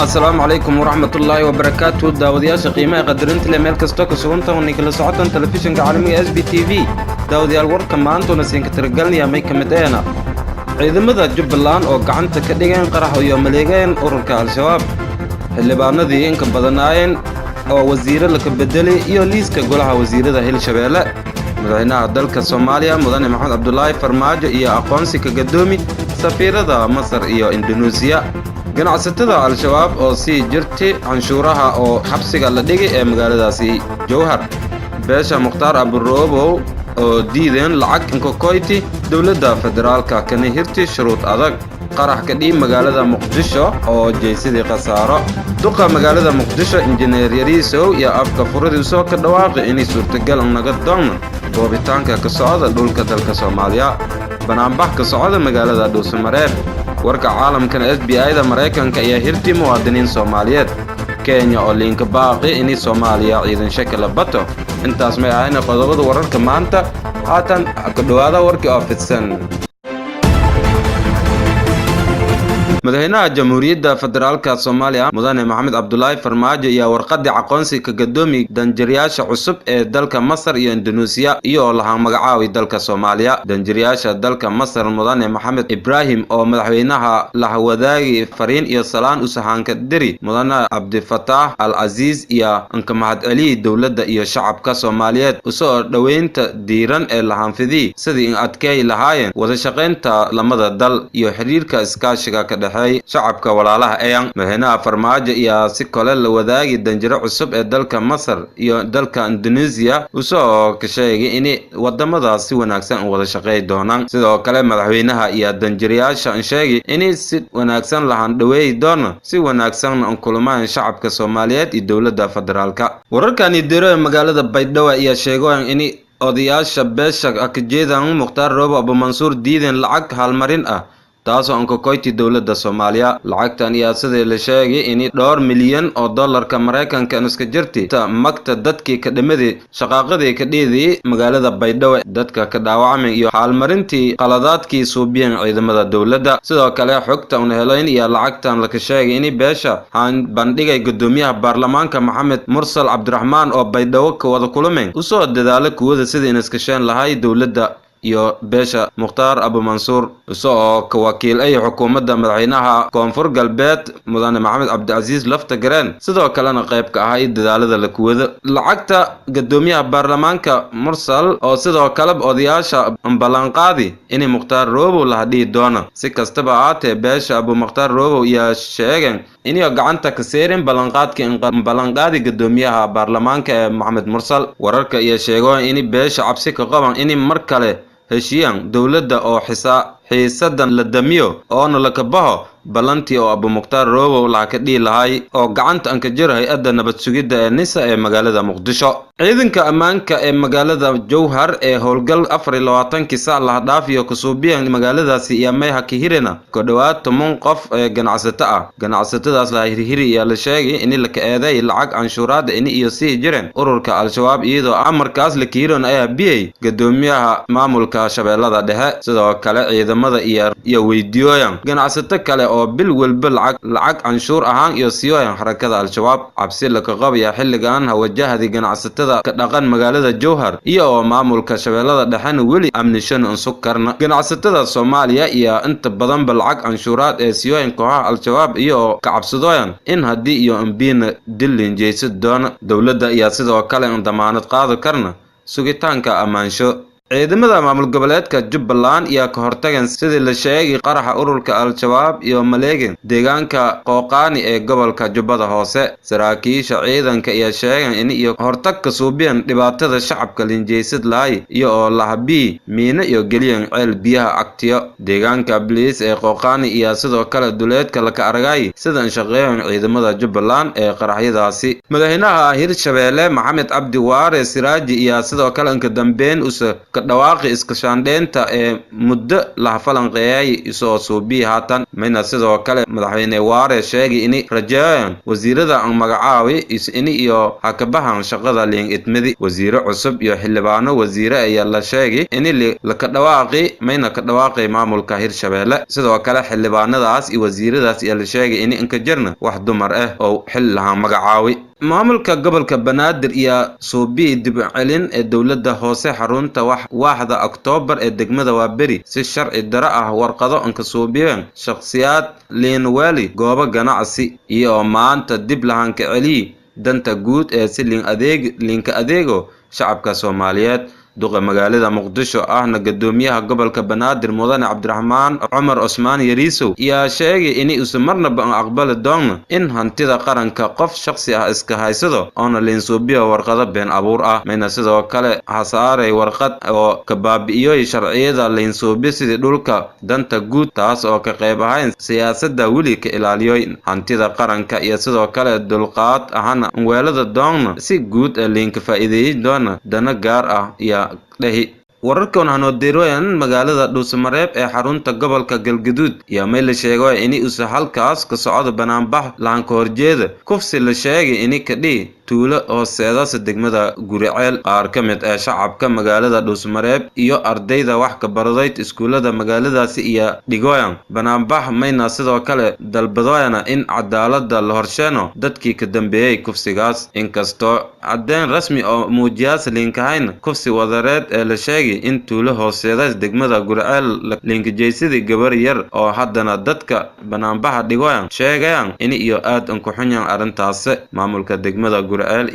Asalaamu calaykum waraxmatullaahi wabarakaatu. Daawadayaasha qiimaha qadarinta leh, meel kastoo ka sugantaho ninkala socotan telefishinka caalamiga SB TV. Daawadayaal, warka maantuna siinka tiragalnaya may ka mid eena ciidamada Jubbaland oo gacanta ka dhigeen qarax iyo maleegeen ururka Al-Shabaab, xildhibaanadii inka badanaayeen oo wasiiro laka bedelay iyo liiska golaha wasiirada Hirshabeelle, madaxweynaha dalka Soomaaliya Mudane Maxamed Cabdulaahi Farmaajo iyo aqoonsi ka gadoomi safiirada Masar iyo Indunuusiya, ganacsatada Al-Shabaab oo sii jirtay canshuuraha oo xabsiga la dhigay ee magaaladaasi Jowhar, beesha Mukhtaar Aburoobow oo diideen lacag inkokoyti dowladda federaalka kana hirti shuruud adag, qarax ka dhiib magaalada Muqdisho oo jeysadii khasaaro, duqa magaalada Muqdisho Injineer Yariisow iyo afka furadiisoo ka dhawaaqi inay suurtagal naga doon goobitaanka ka socda dhulka dalka Soomaaliya, banaanbax ka socda magaalada Dhuusamareeb. Warka caalamkana, FBI da Maraykanka ayaa hirtii muwaadiniin Soomaaliyeed, Kenya oo liinka baaqi inay Soomaaliya ciidan shakala bato. Intaas may ahayna qodobada wararka maanta. Haatan ka dhowaada warkii oo fidsan. Madaxweynaha Jamhuuriyadda Federaalka Soomaaliya Mudane Maxamed Cabdulaahi Farmaajo ayaa warqadii aqoonsi ka gadoomi danjirayaasha cusub ee dalka Masar iyo Indunuusiya iyo lahaa magacaawi dalka Soomaaliya. Danjirayaasha dalka Masar Mudane Maxamed Ibraahim oo madaxweynaha lahawadaagi fariin iyo salaan usahaanka diri, Mudane Cabdifataax Al Casiis iyo anka mahadceliyey dowladda iyo shacabka Soomaaliyeed usoo dhoweynta diiran ee lahaanfidii sidii in adkeey lahaayeen wada shaqaynta lamada dal iyo xiriirka iskaashiga ka dhex shacabka walaalaha eyan. Madaxweynaha Farmaajo ayaa si kole la wadaagi danjiro cusub ee dalka Masar iyo dalka Induneisiya usoo ka sheegay in wadamadaas si wanaagsan wada shaqey doonaan. Sidoo kale madaxweynaha iyo danjirayaasha sheegay inay si wanaagsan lahaan dhaweeyi doono, si wanaagsan kulmaan shacabka Soomaaliyeed iyo dowladda federaalka. Wararkani diro ee magaalada Baydhabo ayaa sheegoyan in odayaasha beesha akajeedan Mukhtaar Roobo Abumansuur diideen lacag halmarin ah taasoo ankakoyti dowladda Soomaaliya. Lacagtan ayaa sidii la sheegay in dhowr milyan oo dollarka Maraykanka iska jirti magta dadkii ka dhimadii shaqaaqadii ka dhiidii magaalada Baydhabo, dadka ka dhaawacmay iyo xaalmarintii qaladaadkii suubiyeen ciidamada dowladda. Sidoo kale xogta un helayn iyo lacagtan laka sheegay in beesha haan bandhigay gudoomiyaha baarlamaanka Maxamed Mursal Cabdiraxmaan oo Baydhabo ka wada kulmeen usoo dadaala kuwada sidii in iskasheen lahay dowladda iyo beesha Mukhtaar Abumansuur, isagoo ka wakiil ay xukuumadda madaxweynaha Koonfur Galbeed Mudane Maxamed Cabdicasiis Lafta Gareen, sidoo kalena qayb ka ahay dadaalada la kuwado lacagta gadoomiyaha baarlamaanka Mursal oo sidoo kale odayaasha ballanqaadi inay Mukhtaar Roobow la hadhihi doono. Si kastaba ahaatee beesha Abu Mukhtaar Roobow ayaa sheegeen inay gacanta ka seerin ballanqaadkii ballanqaadi gadoomiyaha baarlamaanka ee Maxamed Mursal. Wararka iyo sheego in beesha cabsi ka qaban in mar kale heshiiyaan dowladda oo xiisadan la damiyo oona laka baxo ballantii oo Abumukhtaar Roobow laha ka dhihi lahay oo gacanta anka jiro hay-adda nabad sugidda ee NISA ee magaalada Muqdisho. Ciidanka ammaanka ee magaalada Jowhar ee howlgal 24-kii saac laha dhaafiyo kasuubiyan magaaladaasi iyo mayha kahirina ku dhowaad 10 qof ee ganacsato ah. Ganacsatadaas la hirhiri ayaa la sheegay in laka eeday lacag canshuuraada in iyo sii jireen ururka Al-Shabaab, iyadoo amarkaas la kiiron ayaa biyey gadoomiyaha maamulka Shabeellada Dhexe. Sidoo kale ciidamada iyo weydiiyooyan ganacsato kale oo bil walba lacag canshuur ahaan iyo siiyooyan xarakada Al-Shabaab. Cabsi laka qabaya xilligan hawajahdi ganacsatada ka dhaqan magaalada Jowhar iyo oo maamulka Shabeellada Dhexena weli amnishan unsug karna. Ganacsatada Soomaaliya iyo inta badanba lacag canshuuraad ee siiyooyan kooxaha Al-Shabaab iyo ka cabsadooyan in haddii iyo ambiina dilin jeysad doona dowladda iyo sidoo kale damaanad qaadi karna sugitaanka ammaansho. Ciidamada maamul goboleedka Jubbaland ayaa ka hortageen sidii la sheegay qaraxa ururka Al-Shabaab iyo maleegin deegaanka Qooqaani ee gobolka Jubbada Hoose. Saraakiisha ciidanka ayaa sheegeen in iyo hortag ka suubiyeen dhibaatada shacabka linjeysad lahay iyo oo lahabii miino iyo geliyan ceel biyaha agtiyo deegaanka Bliis ee Qooqaani iyo sidoo kale duleedka laka aragay sida shaqeeyeen ciidamada Jubbaland ee qaraxyadaasi. Madaxweynaha Hirshabeelle Maxamed Cabdi Waare Siraaji iyo sidoo kale inka dambeyn usa ka dhawaaqi iskashaandheynta ee muddo la falanqeeyay isoo suubii haatan. Mayna sidoo kale madaxweyne Waare sheegay ini rajeeyaan wasiirada aan magacaawi is ini iyo hakabahan shaqada liin idmidi. Wasiiro cusub iyo xildhibaano wasiire ayaa la sheegay ini laka dhawaaqi, mayna ka dhawaaqay maamulka Hirshabeelle. Sidoo kale xildhibaanadaas iyo wasiiradaas ayaa la sheegay ini inka jirna wax dumar ah oo xil lahaan magacaawi. Maamulka gobolka Banaadir iyo suubii dib u celin ee dowladda hoose xarunta waaxda Oktoobar ee degmada Waaberi si sharci daro ah warqado anka suubiyeen shakhsiyaad liinweli goobo ganacsi iyo maanta dib lahanka celiyi danta guud ee si liin adeeg liinka adeego shacabka Soomaaliyeed. Duqa magaalada Muqdisho ahna gadoomiyaha gobolka Banaadir mudane Cabdiraxmaan Cumar Cusmaan Yariisow ayaa sheegay in uusan marnaba aan aqbali doonin in hantida qaranka qof shakhsi ah iska haysado oona liinsuubiyo warqado been abuur ah. Mayna sidoo kale hasaaray warqad oo ka baabi'iyoy sharciyada liinsuubi sidii dhulka danta guud, taas oo ka qayb ahayn siyaasadda weli ka ilaaliyoy hantida qaranka iyo sidoo kale dulqaad ahana weelada doonna si guud ee liinka faa'iideeyin doona dano gaar ah iyo dhehi. Wararkan waxaa noo diroyan magaalada Dhuusamareeb ee xarunta gobolka Galgaduud iyo may la sheego ini uusa halkaas ka socdo banaanbax laanka horjeeda kufsi la sheegay ini kadhi tuulo hooseedasa degmada Guriceel. Qaar ka mid ah shacabka magaalada Dhuusamareeb iyo ardayda wax ka baradayd iskuulada magaaladaasi iyo dhigoyan banaanbax, mayna sidoo kale dalbadoyana in cadaaladda la horsheeno dadkii ka dambeeyey kufsigaas. Inkastoo caddeyn rasmi oo muujiyaas liinkahayn kufsi wadareed ee la sheegay in tuulo hooseedaas degmada Guriceel liinkajeysadii gabar yar oo haddana dadka banaanbaxa dhigoyan sheegayaan in iyo aad unku xunyan arrintaasi. Maamulka degmada Guriceel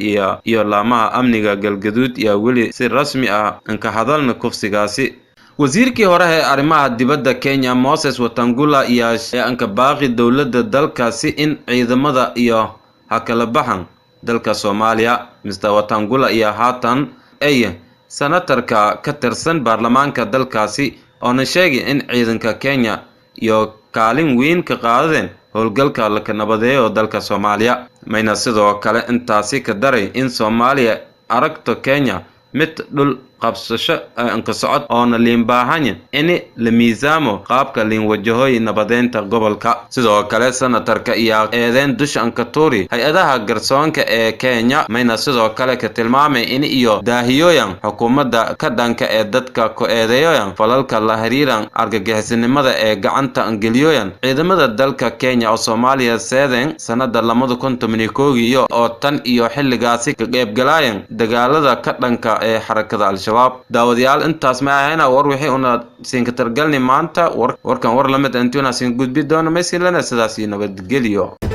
iyo laamaha amniga Galgaduud ayaa weli si rasmi ah inka hadalna kufsigaasi. Wasiirkii hore ee arrimaha dibadda Kenya Moses Wetangula ayaa anka baaqi dowladda dalkaasi in ciidamada iyo hakala baxan dalka Soomaaliya. Mr Wetangula ayaa haatan ay senatarka ka tirsan baarlamaanka dalkaasi oona sheegay in ciidanka Kenya iyo kaalin weyn ka qaadeen howlgalka laka nabadeeyo dalka Soomaaliya. Mayna sidoo kale intaasi ka daray in Soomaaliya aragto Kenya mid dhul qabsasho inka socod oona liin baahanya ini la miisaamo qaabka liin wajahoy nabadeynta gobolka. Sidoo kale senatarka iyo eedeyn dusha anka tuuri hay-adaha garsoonka ee Kenya, mayna sidoo kale ka tilmaamay in iyo daahiyooyan xukuumadda ka dhanka ee dadka ku eedeeyoyan falalka la xiriiran argagixisinimada ee gacanta angeliyoyan ciidamada dalka Kenya oo Soomaaliya seeden sanada 2011 iyo oo tan iyo xilligaasi ka qaybgalayan dagaalada ka dhanka ee xarakada Al-Shabaab. Daawadayaal, intaas ma ahayna war wixii una siinka targalni maanta. Warkan war lamid intuuna siin gudbi doono maysin lana sidaas iyo nabadgelyo.